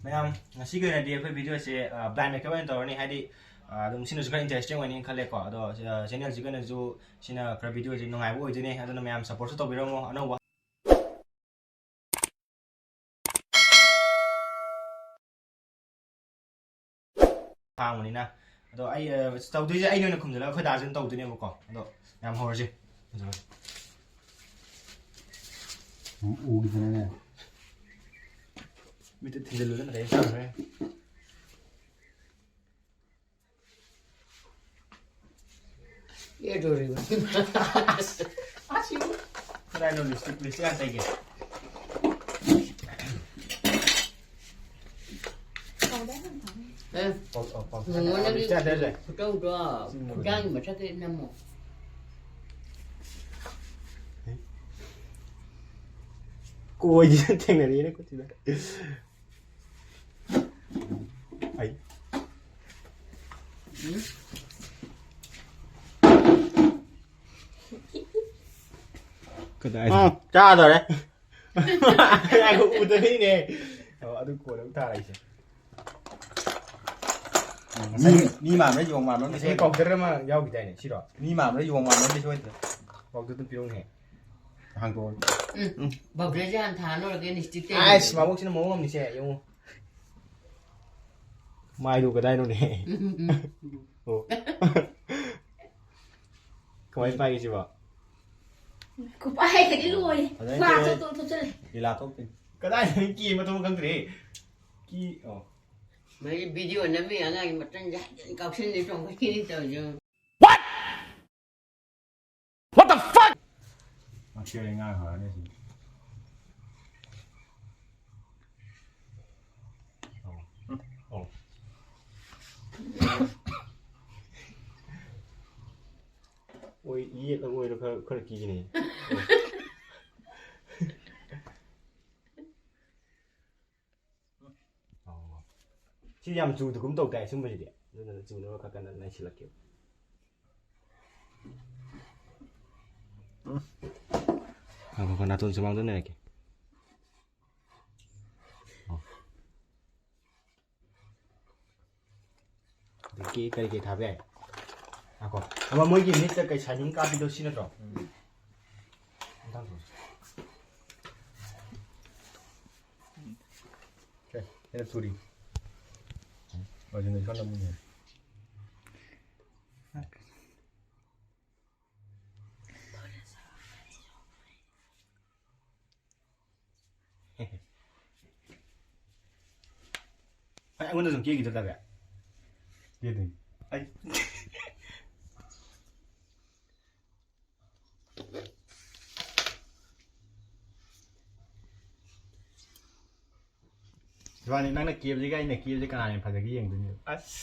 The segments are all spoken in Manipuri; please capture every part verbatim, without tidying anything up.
ꯃꯌꯥꯝ, ꯉꯁꯤꯒꯤ ꯑꯣꯏꯅꯗꯤ ꯑꯩꯈꯣꯏ ꯚꯤꯗꯤꯑꯣꯁꯦ ꯕ꯭ꯂꯥꯏꯟ ꯃꯦꯀꯞ ꯑꯣꯏꯅ ꯇꯧꯔꯅꯤ, ꯍꯥꯏꯗꯤ ꯑꯗꯨꯝ ꯁꯤꯅꯁꯨ ꯈꯔ ꯏꯟꯇꯔꯦꯁꯇꯤꯡ ꯑꯣꯏꯅꯤ ꯈꯜꯂꯦꯀꯣ꯫ ꯑꯗꯣ ꯆꯦꯅꯦꯜꯁꯤꯒꯅꯁꯨ ꯁꯤꯅ ꯈꯔ ꯚꯤꯗꯤꯑꯣꯁꯦ ꯅꯨꯡꯉꯥꯏꯕ ꯑꯣꯏꯗꯣꯏꯅꯦ꯫ ꯑꯗꯨꯅ ꯃꯌꯥꯝ ꯁꯞꯄꯣꯔꯠꯁꯨ ꯇꯧꯕꯤꯔꯝꯃꯣ꯫ ꯑꯅꯧꯕ ꯍꯥꯡꯕꯅꯤꯅ꯫ ꯑꯗꯣ ꯑꯩ ꯇꯧꯗꯣꯏꯁꯦ ꯑꯩꯅ ꯑꯣꯏꯅ ꯈꯨꯝꯖꯤꯜꯂꯒ ꯑꯩꯈꯣꯏ ꯗꯥꯁꯤꯅ ꯇꯧꯗꯣꯏꯅꯦꯕꯀꯣ꯫ ꯑꯗꯣ ꯌꯥꯝ ꯍꯧꯔꯁꯤ꯫ ꯎꯈꯤꯗꯅꯅꯦ꯫ ꯃꯤꯠꯇ ꯊꯤꯟꯖꯤꯜꯂꯨꯗꯅ ꯀꯩ ꯇꯧꯔꯦ꯫ ꯀꯗꯥꯏꯅꯣ ꯂꯤꯞꯁꯇꯤꯛ, ꯂꯤꯞꯁꯇꯤꯛ ꯌꯥꯝ ꯇꯩꯒꯦ꯫ ꯑꯦ, ꯄꯥꯎ-, ꯑ, ꯄꯥꯎ-, ꯅꯪꯉꯣꯟꯗꯒꯤ ꯂꯤꯞꯁꯇꯤꯛ ꯌꯥꯝ ꯇꯩꯔꯁꯦ꯫ ꯈꯨꯇꯧꯗꯣ, ꯎꯝ꯫ ꯈꯨꯗꯥꯡꯒꯤ ꯃꯊꯛꯇ ꯅꯝꯃꯣ꯫ ꯀꯣꯏꯗꯤ ꯊꯦꯡꯅꯔꯤꯅꯦ ꯈꯨꯠꯁꯤꯗ꯫ ꯑꯩ꯫ ꯎꯝ꯫ ꯀꯗꯥꯏꯗ? ꯎꯝ, ꯆꯥꯗꯣꯔꯦ꯫ ꯉꯥꯏꯈꯣ, ꯎꯗꯕꯩꯅꯦ꯫ ꯑꯣ, ꯑꯗꯨ ꯀꯣꯟꯅ ꯑꯃꯨꯛ ꯊꯥꯔꯛꯏꯁꯦ꯫ ꯃꯤ, ꯃꯤ ꯃꯥꯟꯕ꯭ꯔꯥ, ꯌꯣꯡ ꯃꯥꯟꯕ꯭ꯔꯥ? ꯉꯁꯥꯏ powder ꯑꯃ ꯌꯥꯎꯈꯤꯗꯥꯏꯅꯦ, ꯁꯤꯔꯣ? ꯃꯤ ꯃꯥꯟꯕ꯭ꯔꯥ, ꯌꯣꯡ ꯃꯥꯟꯕ꯭ꯔꯥ, ꯁꯣꯏꯗ꯭ꯔꯦ꯫ Powder ꯑꯗꯨꯝ ꯄꯤꯔꯛꯎꯅꯦ꯫ ꯍꯥꯡꯗꯣꯛꯑꯣ꯫ ꯎꯝ, powderꯁꯦ ꯍꯥꯟꯅ ꯊꯥ ꯂꯣꯏꯔꯒ lipstick ꯇꯩ꯫ ꯑꯥꯏꯁ, ꯃꯕꯣꯛꯁꯤꯅ ꯃꯑꯣꯡ ꯑꯃꯅꯤꯁꯦ, ꯌꯦꯡꯉꯨ꯫ ꯃꯥꯏꯗꯨ ꯀꯗꯥꯏꯅꯣꯅꯦ? ꯎꯝ, ꯎꯝ, ꯎꯝ꯫ ꯑꯣ꯫ ꯀꯃꯥꯏꯅ ꯄꯥꯏꯒꯦ ꯁꯤꯕꯣ? ꯈꯨꯄꯥꯏꯒꯗꯤ ꯂꯣꯏꯔꯦ꯫ ꯐꯖꯅ ꯈꯨꯄꯥꯛ ꯇꯧꯔꯦ꯫ ꯊꯣꯛ-, ꯊꯣꯛ-, ꯊꯣꯛꯆꯜꯂꯦ꯫ ꯂꯤꯂꯥ ꯊꯣꯛꯇꯦ꯫ ꯀꯗꯥꯏꯗꯒꯤ ꯀꯤ ꯃꯊꯣꯡ ꯈꯪꯗ꯭ꯔꯦ꯫ ꯀꯤ, ꯑꯣ꯫ ꯃꯁꯤ video ꯅꯝꯃꯤ ꯑꯉꯥꯡꯒꯤ ꯃꯇꯝꯁꯦ ꯍꯟꯖꯤꯟ ꯀꯥꯎꯁꯤꯟꯗꯤ ꯆꯣꯡꯈꯠꯈꯤꯅꯤ ꯇꯧꯔꯤꯁꯦ꯫ What? What the fuck? ꯉꯁꯤ ꯑꯩ ꯉꯥ ꯍꯥꯔꯅꯤ ꯁꯤ꯫ ꯑꯣ꯫ ꯑꯣ꯫ ꯑꯣꯏ, ꯌꯦꯠꯂꯒ ꯑꯣꯏꯔ ꯈꯔ, ꯈꯔ ꯀꯤꯒꯅꯤ꯫ ꯑꯣ꯫ ꯁꯤ ꯌꯥꯝ ꯆꯨꯗꯒꯨꯝ ꯇꯧ ꯇꯥꯏ ꯁꯨꯝꯕꯁꯤꯗꯤ꯫ ꯑꯗꯨꯅ ꯆꯨꯅꯕ ꯈꯔ ꯀꯟꯅ ꯅꯩꯁꯤꯜꯂꯛꯀꯦ꯫ ꯉꯥꯏꯈꯣ, ꯉꯥꯏꯈꯣ, ꯅꯥꯇꯣꯟ ꯁꯨꯃꯥꯡꯗ ꯅꯩꯔꯛꯀꯦ꯫ ꯑꯣ꯫ ꯀꯦ-, ꯀꯔꯤ ꯀꯔꯤ ꯊꯥꯕ ꯌꯥꯏ? ꯉꯥꯏꯈꯣ꯫ ꯑꯃ ꯃꯣꯏꯒꯤ ꯃꯤꯠꯇ ꯀꯩ shining ꯀꯥꯞꯄꯤꯗꯣ ꯁꯤ ꯅꯠꯇ꯭ꯔꯣ? ꯎꯝ꯫ ꯃꯊꯪ ꯇꯧꯁꯤ꯫ ꯁꯦ, ꯍꯦꯟꯅ ꯊꯨꯔꯤ꯫ ꯑꯣꯔꯤꯖꯤꯅꯦꯜ ꯁꯣꯟ ꯑꯃꯅꯤ꯫ ꯑꯩ ꯑꯩꯉꯣꯟꯗ ꯁꯨꯝ ꯀꯦꯈꯤꯗ꯭ꯔ ꯇꯥꯕ꯭ꯔꯥ? ꯀꯦꯗꯣꯏꯅꯤ꯫ ꯑꯩ ꯏꯕꯥꯅꯤ ꯅꯪꯅ ꯀꯦꯕꯁꯤꯒ ꯑꯩꯅ ꯀꯦꯕꯁꯤ ꯀꯅꯥꯅ ꯍꯦꯟꯅ ꯐꯖꯒꯦ ꯌꯦꯡꯗꯣꯏꯅꯦꯕ꯫ ꯑꯁ꯫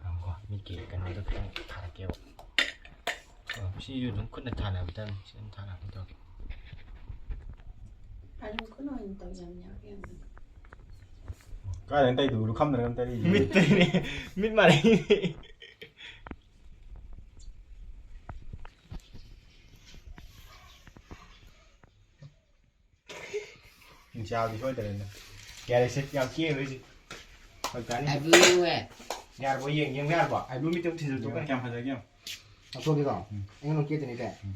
ꯉꯥꯏꯈꯣ, ꯃꯤꯠꯀꯤ ꯀꯩꯅꯣꯗꯣ ꯈꯤꯇꯪ ꯊꯥꯔꯛꯀꯦꯕ꯫ ꯑꯣ, ꯁꯤꯁꯨ ꯑꯗꯨꯝ ꯈꯨꯠꯅ ꯊꯥꯅꯕꯗ ꯁꯤ ꯑꯗꯨꯝ ꯊꯥꯅꯕ ꯇꯧꯒꯦ꯫ ꯑꯗꯨꯝ ꯈꯨꯠꯅ ꯑꯣꯏꯅ ꯇꯧ, ꯌꯥꯝ ꯌꯥꯎꯔꯦ, ꯌꯥꯝ꯫ ꯀꯥꯏꯗꯩꯅꯣ ꯇꯩꯗꯨꯕꯨ? ꯂꯨꯈꯝꯗꯅ ꯑꯗꯨꯝ ꯇꯩꯔꯤꯁꯦ꯫ ꯃꯤꯠꯇꯅꯦ꯫ ꯃꯤꯠ ꯃꯥꯟꯅꯩꯅꯦ꯫ ꯏꯟꯆꯥꯗꯤ ꯁꯣꯏꯗ꯭ꯔꯦꯅꯦ꯫ ꯌꯥꯔꯦꯁꯦ, ꯌꯥꯝ ꯀꯦꯔꯣꯏꯁꯦ꯫ ꯐꯔꯛ ꯇꯥꯅꯤ꯫ ꯑꯥꯏꯕ꯭ꯔꯨ ꯌꯦꯡꯉꯨꯍꯦ꯫ ꯌꯥꯔꯕꯣ? ꯌꯦꯡ-, ꯌꯦꯡꯕ ꯌꯥꯔꯕꯣ? ꯑꯥꯏꯕ꯭ꯔꯨ ꯃꯤꯠꯇ ꯑꯃꯨꯛ ꯊꯤꯟꯖꯤꯜꯂꯨ ꯇꯣꯛꯀꯅꯤ꯫ ꯀꯌꯥꯝ ꯐꯖꯒꯦ ꯌꯦꯡꯉꯣ꯫ ꯂꯧꯊꯣꯛꯀꯦꯀꯣ? ꯎꯝ꯫ ꯑꯩꯉꯣꯟꯗ ꯀꯦꯗꯣꯏꯅꯦ ꯀꯥꯏ? ꯎꯝ꯫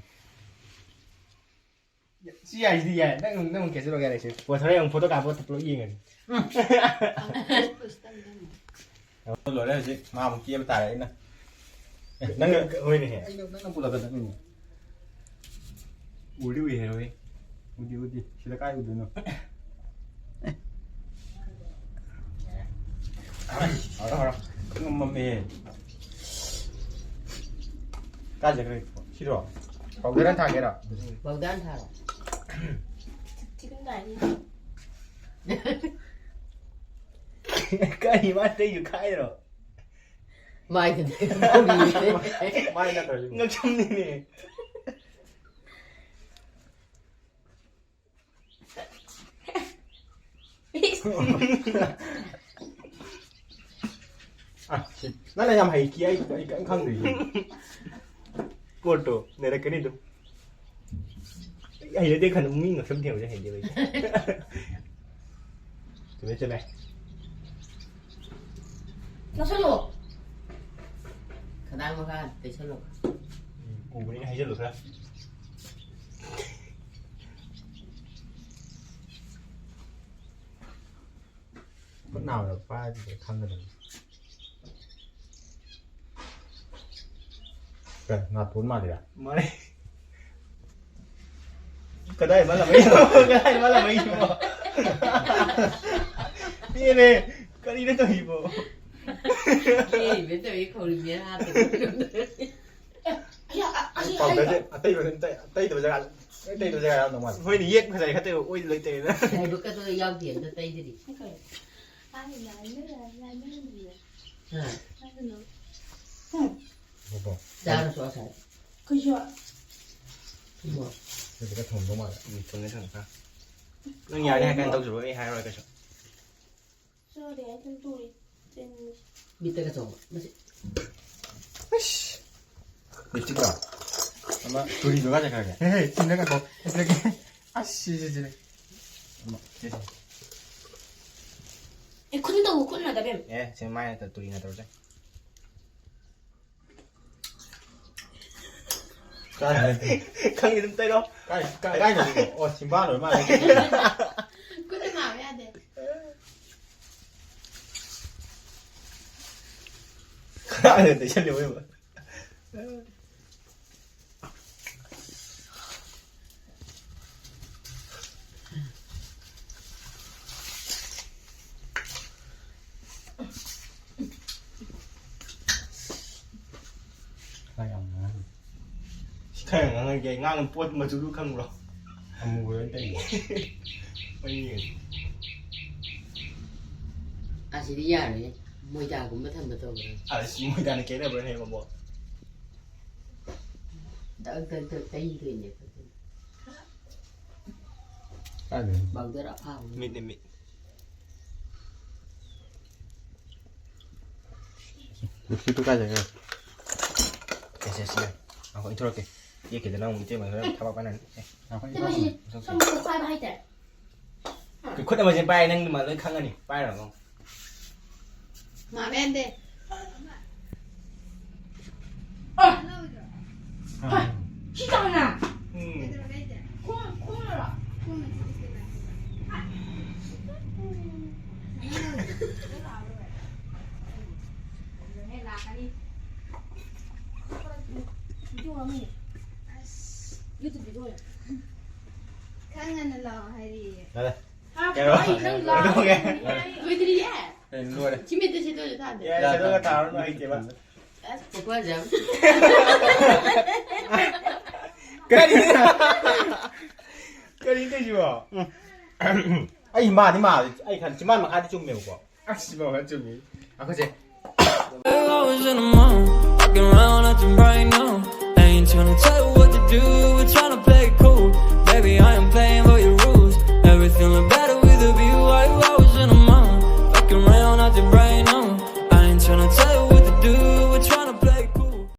ꯁꯤ ꯌꯥꯏꯁꯤꯗꯤ ꯌꯥꯏ꯫ ꯅꯪ, ꯅꯪ ꯑꯃꯨꯛ ꯀꯦꯁꯤꯜꯂꯣ, ꯌꯥꯔꯦꯁꯦ꯫ ꯄꯣꯁ ꯍꯣꯔꯦꯟ ꯑꯃꯨꯛ ꯐꯣꯇꯣ ꯀꯥꯞꯄ ꯄꯨꯂꯞ ꯌꯦꯡꯉꯁꯤ꯫ ꯎꯝ꯫ ꯂꯣꯏꯔꯦ ꯍꯧꯖꯤꯛ꯫ ꯃꯥ ꯑꯃꯨꯛ ꯀꯦꯕ ꯇꯥꯔꯦ ꯑꯩꯅ꯫ ꯑꯦ, ꯅꯪ ꯍꯣꯏꯅꯦꯍꯦ꯫ ꯑꯩ ꯅꯪꯅ ꯄꯨꯜꯂꯛꯀꯗꯕꯅꯤꯅꯦ꯫ ꯎꯗꯤ ꯎꯏꯍꯦ, ꯍꯣꯏ꯫ ꯎꯗꯤ ꯎꯗꯤ꯫ ꯁꯤꯗ ꯀꯥꯏ ꯎꯗꯣꯏꯅꯣ? ꯍꯧꯔꯣ, ꯍꯧꯔꯣ꯫ ꯉꯝꯃꯝꯃꯦ꯫ ꯀꯥꯏ ꯆꯠꯈ꯭ꯔꯦ? ꯁꯤꯔꯣ? ꯄꯥꯎꯗꯔ ꯊꯥꯒꯦꯔꯣ? ꯄꯥꯎꯗꯔ ꯊꯥꯔꯣ꯫ ꯊꯤꯔꯝꯗꯥꯏꯅꯤ꯫ ꯀꯔꯤ ꯃꯥ ꯇꯩꯁꯨ ꯈꯥꯏꯔꯣ? ꯃꯥꯏꯗꯗꯤ ꯃꯥꯏ ꯅꯠꯇ꯭ꯔꯁꯨ꯫ ꯉꯛꯁꯝꯅꯤꯅꯦ꯫ ꯑ, ꯁꯤ, ꯅꯪꯅ ꯌꯥꯝ ꯍꯩꯈꯤ, ꯑꯩ, ꯑꯩ ꯀꯔꯤꯝ ꯈꯪꯗ꯭ꯔꯤ꯫ ꯄꯣꯠꯇꯣ ꯅꯩꯔꯛꯀꯅꯤ ꯑꯗꯨꯝ꯫ ꯑꯩ ꯍꯩꯅꯗꯦ ꯈꯟꯕ ꯃꯤ ꯉꯛꯁꯝ ꯊꯦꯡꯕꯁꯦ ꯍꯩꯅꯗꯦꯕ ꯑꯩ꯫ ꯆꯨꯝꯃꯦ, ꯆꯨꯝꯃꯦ꯫ ꯂꯧꯁꯜꯂꯣ꯫ ꯈꯗꯥꯡ ꯃꯈꯥ ꯇꯩꯁꯜꯂꯣ꯫ ꯎꯕꯅꯤꯅ ꯍꯩꯖꯜꯂꯨ ꯈꯔ꯫ ꯈꯨꯠ ꯅꯥꯝꯃꯗ ꯄꯥꯏꯔꯗꯤ ꯈꯪꯒꯗꯕꯅꯤ꯫ ꯀꯩ, ꯅꯥꯇꯣꯟ ꯃꯥꯜꯂꯤꯔꯥ? ꯃꯥꯅꯦ꯫ ꯀꯗꯥꯏ ꯃꯥ ꯂꯥꯃꯩꯅꯣ? ꯀꯗꯥꯏ ꯃꯥ ꯂꯥꯃꯩꯅꯣ? ꯄꯦꯜꯂꯦ꯫ ꯀꯔꯤꯅꯣ ꯇꯧꯔꯤꯕꯣ? ꯄꯦꯜꯂꯤꯕ ꯇꯧꯔꯤ ꯈꯧꯔꯤ ꯃꯌꯥ ꯍꯥꯞꯄꯦ꯫ ꯑꯌꯥ, ꯑ-, ꯑꯁꯤ ꯄꯥꯎꯗꯔꯁꯦ ꯍꯩꯕ꯫ ꯑꯇꯩꯕ ꯑꯗꯨꯝ ꯇꯩ-, ꯑꯇꯩꯗꯕ ꯖꯒꯥ, ꯑꯇꯩꯗꯕ ꯖꯒꯥ ꯌꯥꯎꯔꯝꯗꯧ ꯃꯥꯜꯂꯦ꯫ ꯍꯣꯏꯅꯦ, ꯌꯦꯛ ꯐꯖꯩ ꯈꯛꯇ ꯑꯣꯏꯗꯤ ꯂꯩꯇꯦꯅ꯫ ꯂꯥꯏꯕꯛꯀꯗꯣ ꯌꯥꯎꯗꯦ, ꯑꯝꯇ ꯇꯩꯗ꯭ꯔꯤ꯫ ꯀꯩ? ꯍꯥ? ꯕꯣꯕꯣ꯫ ꯆꯥꯔꯁꯨ ꯑꯁꯥꯏ꯫ ꯀꯩꯁꯨ꯫ ꯊꯨꯝꯃꯣ꯫ ꯑꯗꯨꯗ ꯊꯣꯡꯗꯧ ꯃꯥꯜꯂꯦ꯫ ꯎꯝ, ꯊꯣꯡꯉꯦ, ꯊꯣꯡꯉꯦ, ꯈꯔ꯫ ꯅꯪ ꯌꯥꯅꯤ ꯍꯥꯏ ꯀꯥꯟꯗ ꯇꯧꯖꯔꯣ, ꯑꯩ ꯍꯥꯏꯔꯣꯏ ꯀꯩꯁꯨ꯫ ꯆꯥꯗꯦ, ꯑꯩ ꯑꯗꯨꯝ ꯇꯣꯛꯑꯦ꯫ ꯆꯦꯟꯕꯁꯦ꯫ ꯃꯤꯠꯇꯒ ꯆꯣꯡꯕ꯫ ꯃꯁꯤ꯫ ꯑꯁ! ꯂꯤꯞꯁꯇꯤꯛꯂꯣ? ꯑꯃ ꯇꯨꯔꯤꯗꯨꯒ ꯆꯠꯈ꯭ꯔꯒꯦ꯫ ꯍꯦ, ꯍꯦ, ꯆꯤꯟꯗ ꯉꯥꯏꯈꯣ꯫ ꯂꯤꯞꯁꯇꯤꯛ꯫ ꯑꯁ, ꯁꯤ, ꯁꯤ, ꯁꯤ, ꯁꯤ꯫ ꯑꯃ, ꯁꯤ, ꯁꯤ꯫ ꯑꯦ, ꯈꯨꯠꯅ ꯇꯧꯕ, ꯈꯨꯠꯅ ꯅꯠꯇꯕ, ꯏꯕꯦꯝꯃ꯫ ꯑꯦ, ꯁꯤ ꯃꯥꯏ ꯅꯠꯇ ꯇꯨꯔꯤꯅ ꯇꯧꯔꯁꯦ꯫ ꯀꯥꯏ? ꯈꯪꯉꯤ ꯑꯗꯨꯝ ꯇꯩꯔꯣ꯫ ꯀꯥꯏ, ꯀꯥꯏ, ꯀꯥꯏꯗꯅꯣ? ꯑꯣ, ꯆꯤꯝꯕꯥꯜ ꯑꯣꯏ ꯃꯥꯜꯂꯦ꯫ ꯈꯨꯠꯅ ꯅꯥꯕ ꯌꯥꯗꯦ꯫ ꯀꯥꯏꯗ ꯇꯩꯁꯜꯂꯤꯕ? ꯈꯔ ꯌꯥꯝ ꯉꯥꯡꯉꯤ꯫ ꯁꯤ ꯈꯔ ꯉꯥꯡꯉꯒꯦ꯫ ꯉꯥꯡꯕ ꯄꯣꯠ ꯃꯆꯨꯗꯨ ꯈꯪꯕ꯭ꯔꯣ? ꯑꯃꯨꯕ ꯂꯣꯏ ꯇꯩꯅꯤ꯫ ꯍꯣꯏꯅꯦ꯫ ꯑꯁꯤꯗꯤ ꯌꯥꯔꯣꯏꯍꯦ꯫ ꯃꯣꯏꯗꯥꯒꯨꯝꯕ ꯊꯝꯕ ꯇꯧꯕ꯭ꯔꯥ? ꯑꯁ, ꯃꯣꯏꯗꯥꯅ ꯈꯦꯠꯅꯕ꯭ꯔꯥꯅꯦ, ꯃꯕꯣ? ꯗꯛ ꯗꯛ ꯗꯛ ꯇꯩꯗꯣꯏꯅꯦ꯫ ꯀꯥꯏꯗꯩꯅꯣ? ꯄꯥꯎꯗꯔ ꯑꯐꯥꯕ꯫ ꯃꯤꯠꯅꯦ, ꯃꯤꯠ꯫ ꯂꯤꯞꯁꯇꯤꯛꯇꯨ ꯀꯥꯏ ꯆꯠꯈ꯭ꯔꯦ? ꯁꯦ, ꯁꯦ, ꯁꯤꯗ꯫ ꯉꯥꯏꯈꯣ, ꯑꯩ ꯊꯣꯛꯂꯛꯀꯦ꯫ ꯌꯦꯛꯈꯤꯗꯅ ꯑꯃꯨꯛ ꯏꯇꯩꯃ ꯍꯣꯔꯦꯟ ꯊꯕꯛ ꯀꯟꯅꯅꯤ꯫ ꯑꯦ, ꯉꯥꯏꯈꯣ, ꯑꯩ ꯏꯇꯩꯃ, ꯊꯣꯛꯂꯛꯀꯦ꯫ ꯁꯤ ꯁꯣꯝꯗ ꯄꯥꯏꯕ ꯍꯩꯇ꯭ꯔꯦ꯫ ꯈꯨꯠ ꯑꯃꯁꯦ ꯄꯥꯏ, ꯅꯪ ꯑꯗꯨꯃꯥꯏꯅ ꯂꯣꯏ ꯈꯪꯉꯅꯤ꯫ ꯄꯥꯏꯔꯅꯨ꯫ ꯃꯥ ꯃꯦꯟꯗꯦ꯫ ꯁꯤ ꯇꯧꯅ꯫ ꯎꯝ꯫ ꯈꯣꯡ-, ꯈꯣꯡꯅꯔꯣ? ꯈꯔ ꯉꯟꯅ ꯂꯥꯛꯑꯣ ꯍꯥꯏꯔꯤꯌꯦ꯫ ꯌꯥꯔꯦ꯫ ꯍꯥ? ꯀꯩꯅꯣ? ꯑꯩ ꯅꯪ ꯂꯥꯛꯑꯣ꯫ ꯂꯣꯏꯗ꯭ꯔꯤꯌꯦ꯫ ꯀꯩꯅꯣ ꯂꯣꯏꯔꯦ? ꯁꯤ ꯃꯦꯠꯇ ꯁꯤ ꯇꯧꯔ ꯊꯥꯗꯦ꯫ ꯌꯥꯔꯦ, ꯁꯦꯠꯂꯒ ꯊꯥꯔꯨꯅꯨ, ꯍꯩꯇꯦꯕ꯫ ꯑꯁ, ꯄꯣꯛꯄ ꯐꯖꯕ꯫ ꯀꯔꯤ? ꯀꯔꯤ ꯇꯧꯔꯤꯁꯤꯕꯣ? ꯎꯝ꯫ ꯑꯩ ꯃꯥꯗꯤ ꯃꯥꯜꯂꯤ, ꯑꯩ ꯈꯟ-, ꯆꯤꯝꯕꯥꯟ ꯃꯈꯥꯗꯤ ꯆꯨꯝꯃꯦꯕꯀꯣ꯫ ꯑꯁ, ꯁꯤꯐꯥꯎ ꯆꯨꯝꯃꯤ꯫ ꯑꯩꯈꯣꯏꯁꯦ꯫ Always in the mood, walking around acting bright now. Ain't tryna tell you what to do, tryna